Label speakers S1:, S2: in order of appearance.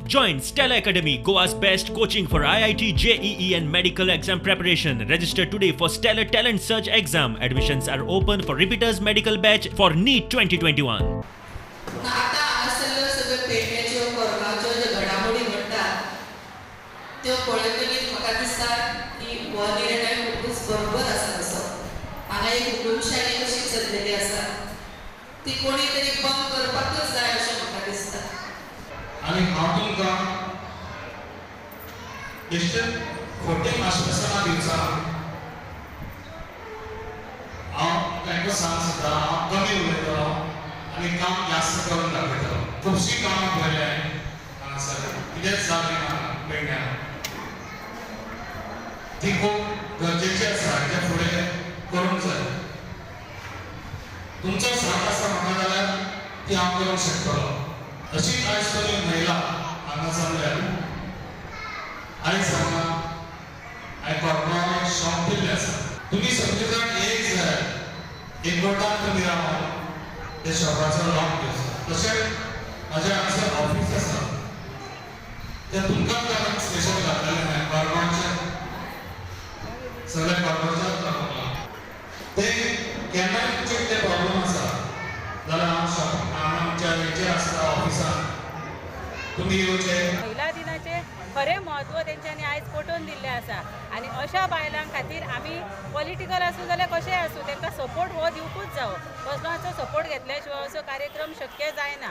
S1: Join Stella Academy, Goa's best coaching for IIT, JEE, and medical exam preparation. Register today for Stellar Talent Search exam. Admissions are open for repeaters medical batch for NEET 2021.
S2: आतां हांगासरल्यो सगळ्यो पेडण्याच्यो, कोरगांवच्यो ज्यो घडामोडी घडटात त्यो पळयतकीच म्हाका दिसता की हो निर्णय खुबूच बरोबर आसा. तसो हांगा एक हुकुमशाही कशी चल्लेली आसा, ती कोणी तरी बंद करपाकच जाय अशें म्हाका दिसता.
S3: आनी हांव तुमकां बेश्टें खोटें आश्वासनां दिवचो ना. हांव तांकां सांग सुद्दां, हांव कमी उलयतलो आनी काम जास्त करून दाखयतलो. खुबशीं कामां पळयल्या हांगासर, कितेंच जालें ना पेडण्यां. ती खूब गरजेची आसा, हाच्या फुडें करूंक जाय. तुमचो साथ आसा म्हाका जाल्यार ती हांव करूंक शकतलो. अशीच आयज तुमी महिला हांगा जमल्या. आयज हांगा हांवें कोरगांव शॉप दिल्लें आसा. तुमी सगळे जाण एक जाय, एकवटान तुमी रावन त्या शॉपाचो लॉक दिवचो. तशेंच म्हाजें हांगासर ऑफीस आसा, तें तुमकां लागून स्पेशल घातलेलें हांवें. कोरगांवचें सगळें कोरगांवच्याच लागून ते केन्नाय तुमचे कितें प्रॉब्लम आसा जाल्यार हांव शॉप हांगा आमच्या हेचेर आसता ऑफिसान, तुमी येवचे.
S4: महिला दिनाचें खरें म्हत्व तेंच्यांनी आयज पटोवन दिल्लें आसा आनी अशा बायलां खातीर आमी पॉलिटिकल आसूं जाल्यार कशेंय आसूं, तांकां सपोर्ट हो दिवकूच जावो. कसलोचो सपोर्ट घेतल्या शिवाय असो कार्यक्रम शक्य जायना.